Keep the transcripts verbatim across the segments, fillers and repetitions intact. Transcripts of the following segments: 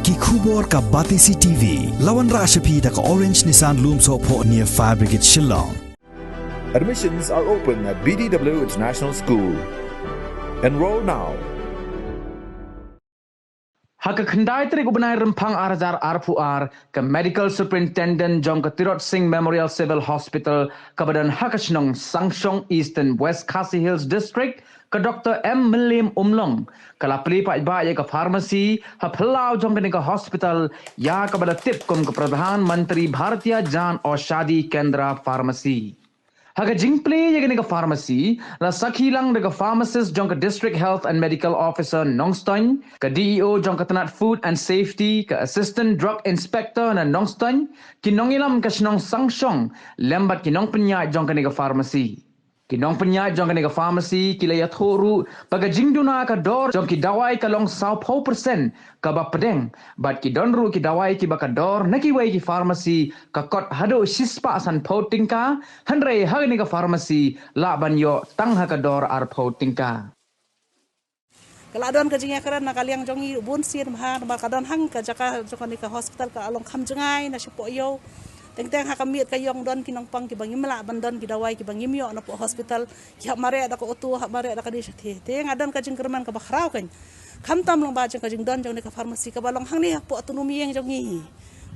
Ki khubor ka Batesi T V. La wanrah sha phi da ka Orange Nissan Lumsohphoh near Fire Brigade Shillong. Admissions are open at B D W International School. Enroll now. Ha ka khyndai tarik u bnai Rymphang ar hajar arphew ar, ka Medical Superintendent jong ka Tirot Sing Memorial Civil Hospital kaba don ha ka shnong Sangshong, Eastern West Khasi Hills District, ka Doctor M Mylliem Umlong, ka la plie paidbah ïa ka pharmacy ha phyllaw jong kane ka hospital, ïa kaba la tip kum ka Pradhan Mantri Bharatiya Jan Aushadhi Kendra Pharmacy. Ha ka jingplie ïa kane ka pharmacy, la sakhi lang da ka pharmacist jong ka District Health and Medical Officer Nongstoiñ, ka D E O jong ka tnat Food and Safety, ka Assistant Drug Inspector na Nongstoiñ, ki nongïalam ka shnong Sangshong, lem bad ki nongpynïaid jong kane ka pharmacy. Ki nongpynïaid jong kane ka pharmacy ki la ïathuh ruh ba ka jingduna ka dor jong ki dawai ka long sawphew percent kaba pdeng, bad ki don ruh ki dawai kiba ka dor na kiwei ki pharmacy ka kot haduh shispah sanphew tyngka, hynrei ha kane ka pharmacy lah ban ïoh tang ha ka dor arphew tyngka. Ka la don ka jingïakren na ka liang jong ngi bun sien bha namar ka don hang ka jaka jong kane ka hospital ka long kham jngai na shapoh ïew. Teng teng ha ka miet ka ïong don ki nongpang kiba ngim lah ban don ki dawai kiba ngim ïoh na poh hospital. Ki hap mareh da ka auto, hap mareh da ka di shatei. Te nga don ka jingkyrmen kaba khraw kan. Khamtam long ba jong ka jingdon jong kane ka pharmacy kaba long hangne hapoh Tunum Ïeng jong ngi.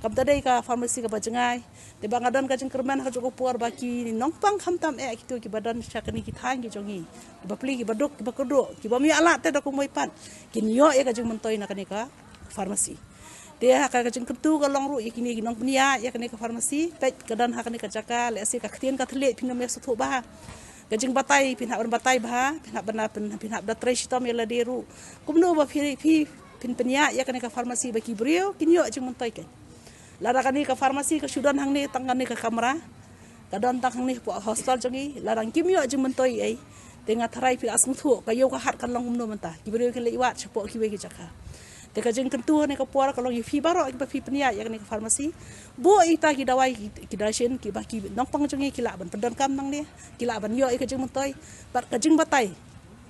Kam ta dei ka pharmacy kaba jngai. Te ba nga don ka jingkyrmen ha kajuh ka por ba ki nongpang khamtam eh kito kiba don sha kane ki thaiñ ki jong ngi. Kiba plie, kiba duk, kiba kyrduh, kiba ym ïoh lad te da kumwei pat. Kin ïoh ïa ka jingmyntoi na kane ka pharmacy. Te ha ka jingkyntu ka long ruh ïa kine ki nongpynïaid ïa kane ka pharmacy, peit ka don ha kane ka jaka, lehse ka ktien ka thylliej phin ym ïa sngewthuh bha. Ka jingbatai phin hap ban batai bha, phin hap ban phin hap da trei shitom ïa lade ruh. Kumno ba phi phi phin pynïaid ïa kane ka pharmacy ba ki briew kin ïoh jingmyntoi kan. Lada kane ka pharmacy ka shu don hangne tang kane ka kamra. Ka don tang hangne hapoh hostel jong ngi, lada kim ïoh jingmyntoi ei. Te nga tharai phi la sngewthuh ka ïew ka hat kan long kumno mynta. Ki briew ki leit wad shapoh kiwei ki jaka. Te ka jingkyntu ha kane ka por ka long ïa phi baroh kiba phi pynïaid ïa kane ka pharmacy. Buh ïa kita ki dawai ki dashin kiba ki nongpang jong ngi ki lah ban pyndonkam nangne, ki lah ban ïoh ïa ka jingmyntoi bad ka jingbatai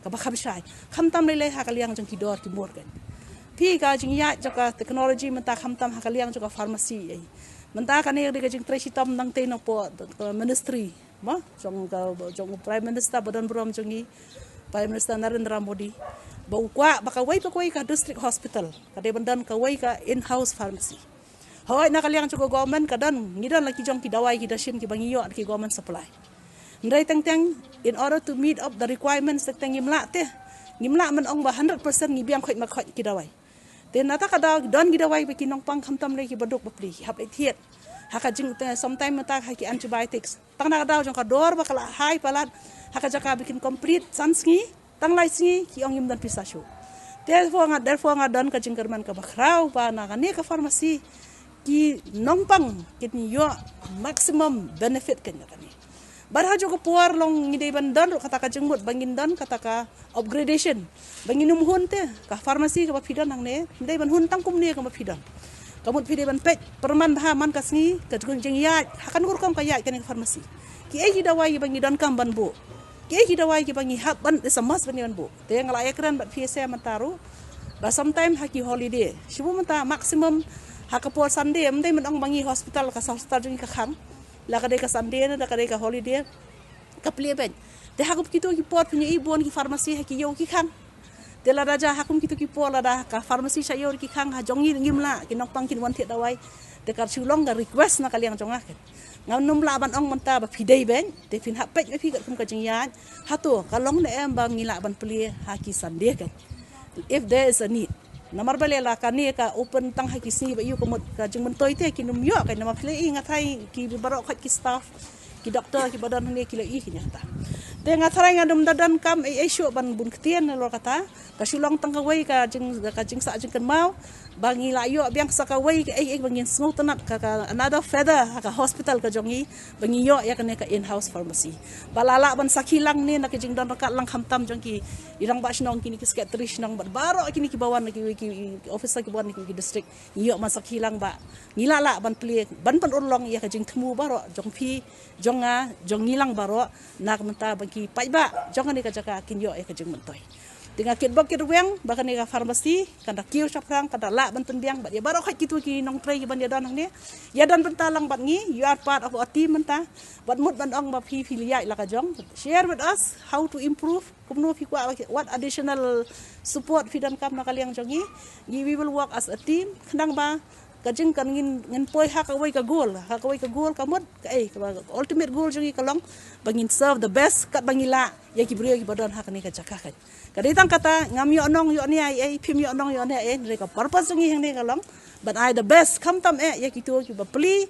kaba kham shai. Khamtam lei lei ha ka liang jong ki dor ki mur kan. Phi ka jingïaid jong ka technology mynta khamtam ha ka liang jong ka pharmacy ei. Mynta kane ka dei ka jingtrei shitom nangtei na poh ministry. Mo, jong ka jong u Prime Minister ba don burom jong ngi, Prime Minister Narendra Modi, ba u kwah ba kawei pa kawei ka district hospital ka dei ban don kawei ka in-house pharmacy. Hooid, na ka liang jong ka government ka don, ngi don la ki jong ki dawai ki dashin kiba ngi ïoh da ki government supply. Hynrei teng teng, in order to meet up the requirements teng teng ngim lah te. Ngim lah ban ong ba hundred percent ngi biang khoit ma khoit ki dawai. Te na kata ka daw don ki dawai ba ki nongpang khamtam lei kiba duk ba plie, ki hap leit thied. Ha ka jing te sometime mynta ha ki antibiotics. Tang na ka daw jong ka dor ba ka la hai palat. Ha ka jaka ba kin complete san sngi, tang lai sngi ki ong ngim don pisa shuh. Therefore nga, therefore nga don ka jingkyrmen kaba khraw ba na kane ka pharmacy ki nongpang kin ïoh maximum benefit kan ïa kane. Bad ha kajuh ka por long ngi dei ban don ruh kata ka jingmut ba ngin don kata ka upgradation. Ba ngin ym hun te ka pharmacy kaba phi don hangne, ngi dei ban hun tang kumne kaba phi don. Ka mut phi dei ban peit pyrman bha man ka sngi ka jingïaid ha kano ka rukom ka ïaid kane ka pharmacy. Kiei ki dawai ba ngi donkam ban buh, kiei ki dawai kiba ngi hap ban, it's a must ban ngi ban buh. Te nga la ïakren bad phi sa mynta ruh ba sometime ha ki holiday, shu mynta maximum ha ka por Sunday, ym dei ban ong ba ngi hospital, ka hospital jong ngi ka khang. La ka dei ka Sunday ne la ka dei ka holiday, ka plie beit. Te ha kum kito ki por phin ïohi bun ki pharmacy ha ki ïew ki khang. Te lada ja ha kum kito ki por lada ka pharmacy sha ïew ki khang, ha jong ngi ngim lah, ki nongpang kin wan thied dawai. Te ka shu long ka request na ka liang jong nga kan. Ngam nym lah ban ong mynta ba phi dei beit, te phin hap peit ba phi katkum ka jingïaid. Hato ka long ne em ba ngi lah ban plie ha ki Sunday kan, if there is a need. Namar balei la kane ka open tang ha ki sngi ba ïoh ka mut ka jingmyntoi te kin ym ïoh kan, namar phi la ïohi nga tharai ki baroh khoit ki staff, ki doktor kiba don hangne ki la ïohi kine kata. Te nga tharai nga nym da donkam ei ei shuh ban bun ktien nalor kata. Ka shu long tang kawei ka jing, ka jingsah jingkynmaw ba ngi la ïoh biang sa kawei kaei kaei ba ngin sngewtynnat, ka, ka another feather ha ka hospital ka jong ngi, ba ngi ïoh ïa kane ka in-house pharmacy. Ba la lah ban sakhi lang ne na ka jingdon ryngkat lang khamtam jong ki, i rangbah shnong, kine ki secretary shnong bad baroh kine kiba wan na kiwei ki officer kiba wan na kiwei ki district. Ngi ïoh ban sakhi lang ba ngi la lah ban plie ban pynurlong ïa ka jingthmu baroh jong phi, jong nga, jong ngi lang baroh, na ka bynta ba ki paidbah jong kane ka jaka kin ïoh ïa ka jingmyntoi. Te nga kitbok kitrwiang ba kane ka pharmacy kan da kiew shaphrang, kan da lah ban pynbiang bad ïa baroh khoit kito ki nongtrei kiban ïadon hangne. Ïadon bynta lang bad ngi, you are part of our team mynta. Bad mut ban ong ba phi phi ïaid la ka jong, share with us how to improve. Kumno phi kwah, what additional support phi donkam na ka liang jong ngi. Ngi, we will work as a team. Khnang ba ka jingkyrkhu ngin, ngin poi ha kawei ka goal, ha kawei ka goal ka mut kaei, ka ultimate goal jong ngi ka long ba ngin serve the best kat ba ngi lah ïa ki briew kiba don ha kane ka jaka kan. Ka dei tang kata, ngam ïoh nong ïoh ne ei ei, phim ïoh nong ïoh ne ei, hynrei ka purpose jong ngi hangne ka long ban ai the best, khamtam eh ïa kito kiba pli,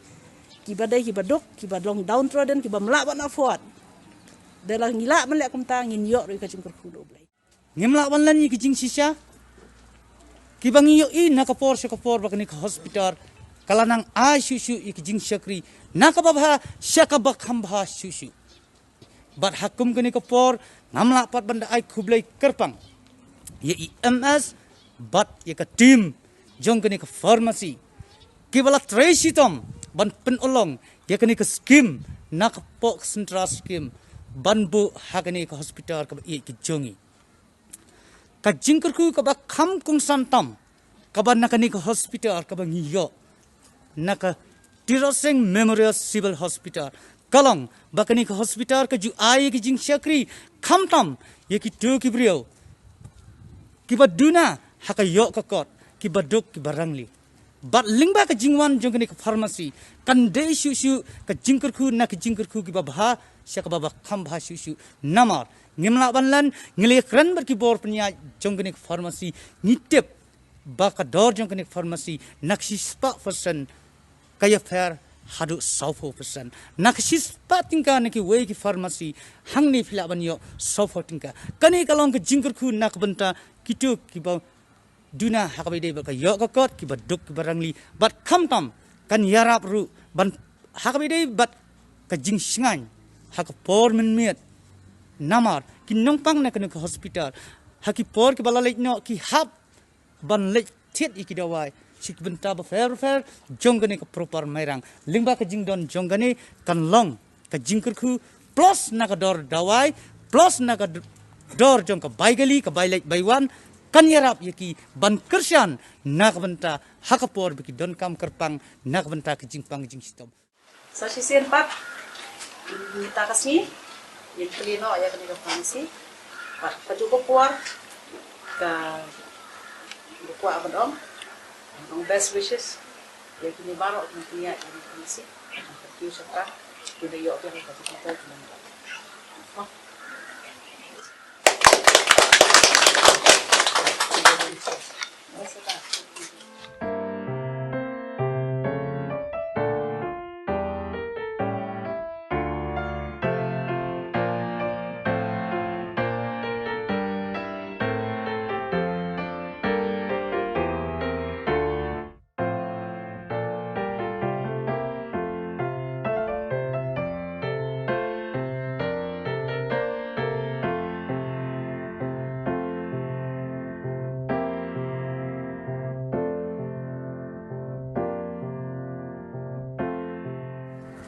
kiba dei kiba duk, kiba long downtrodden, kiba ym lah ban afford. Dei la ngi lah ban leh kumta, ngin ïoh ruh ka jingkyrkhu na U Blei. Ngim lah ban len ïa ki jingshisha kiba ngi ïohi na ka por sha ka por ba kane ka hospital ka la nang ai shuh shuh ïa ki jingshakri na kaba bha sha kaba kham bha shuh shuh. Bad ha kum kane ka por ngam lah pat ban da ai khublei kyrpang ïa i M S bad ïa ka team jong kane ka pharmacy kiba la trei shitom ban pynlong ïa kane ka skim na ka pok central skim ban buh ha kane ka hospital kaba ïeit ka jong ngi. Ka jingkyrkhu kaba kham kongsan tam kaba na kane ka hospital kaba ngi ïoh na ka Tirot Sing Memorial Civil Hospital ka long ba kane ka hospital ka ju ai ïa ki jingshakri khamtam ïa kito ki briew kiba duna ha ka ïoh ka kot, kiba duk kiba rangli. Bad lyngba ka jingwan jong kane ka pharmacy kan dei shuh shuh ka jingkyrkhu na ka jingkyrkhu kiba bha sha kaba bha kham bha shuh shuh. Namar ngim lah ban len, ngi la kren bad ki bor pynïaid jong kane ka pharmacy, ngi tip ba ka dor jong kane ka pharmacy na ka shispah percent ka ïapher haduh sawphew percent. Na ka shispah tyngka na kiwei ki pharmacy hangne phi lah ban ïoh sawphew tyngka. Kane ka long ka jingkyrkhu na ka bynta kito kiba duna ha kaba ïadei bad ka ïoh ka kot, kiba duk kiba rangli, bad khamtam kan ïarap ruh ban ha kaba ïadei bad ka jingshngaiñ ha ka por mynmiet. Namar ki nongpang na kane ka hospital ha ki por kiba la leit noh ki hap ban leit thied ïa ki dawai sha ki bynta bapher bapher jong kane ka proper Mairang. Lyngba ka jingdon jong kane kan long ka jingkyrkhu plus na ka dor dawai plus na ka d-, dor jong ka bai kali, ka bai leit bai wan, kan ïarap ïa ki ban kyrshan na ka bynta ha ka por ba ki donkam kyrpang na ka bynta ka jingpang jingshitom. Sa shisien pat mynta ka sngi ngin plie noh ïa kane ka pharmacy. Bad kajuh ka por ka, ka kwah ban ong, ong best wishes ïa kine baroh kiba pynïaid ïa kane ka pharmacy. Thank you shaphrang. Kine ïoh biang ka jingkyrkhu.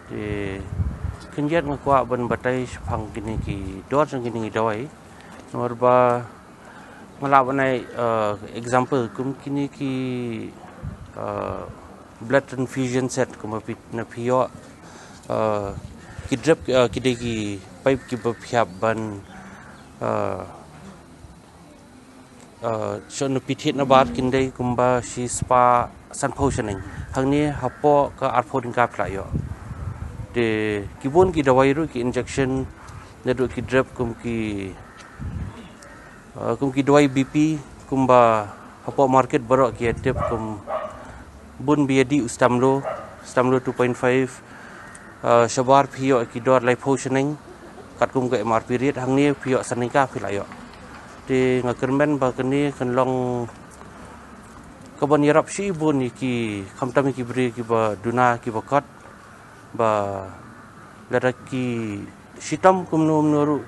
Te khyndiat nga kwah ban batai shaphang kine ki dor jong kine ki dawai. Namar ba nga lah ban ai, eh, example kum kine ki, eh, blood transfusion set kumba phi, na phi ïoh, eh, ki drip, eh, ki dei ki pipe kiba phi hap ban, eh, eh, shu na phi thied na bar kin dei kumba shispah sanphew shilling. Hangne hapoh ka arphew tyngka phi lah ïoh. Te ki bun ki dawai ruh, ki injection, ne ruh ki drip kum ki, eh, kum ki dawai B P, kumba hapoh market baroh ki ïa tip kum bun ba ïa dih u Stamlo, Stamlo two point five, eh, shabar phi ïoh ki dor laiphew shilling, katkum ka M R P rate, hangne phi ïoh san tyngka phi lah ïoh. Te nga kyrmen ba kane kan long kaban ïarap shibun ïa ki, khamtam ïa ki briew kiba duna kiba kot, ba lada ki shitom kumno kumno ruh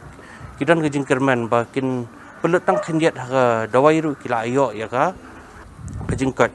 ki don ka jingkyrmen ba kin pynlut tang khyndiat ha ka dawai ruh ki lah ïoh ïa ka, ka jingkoit.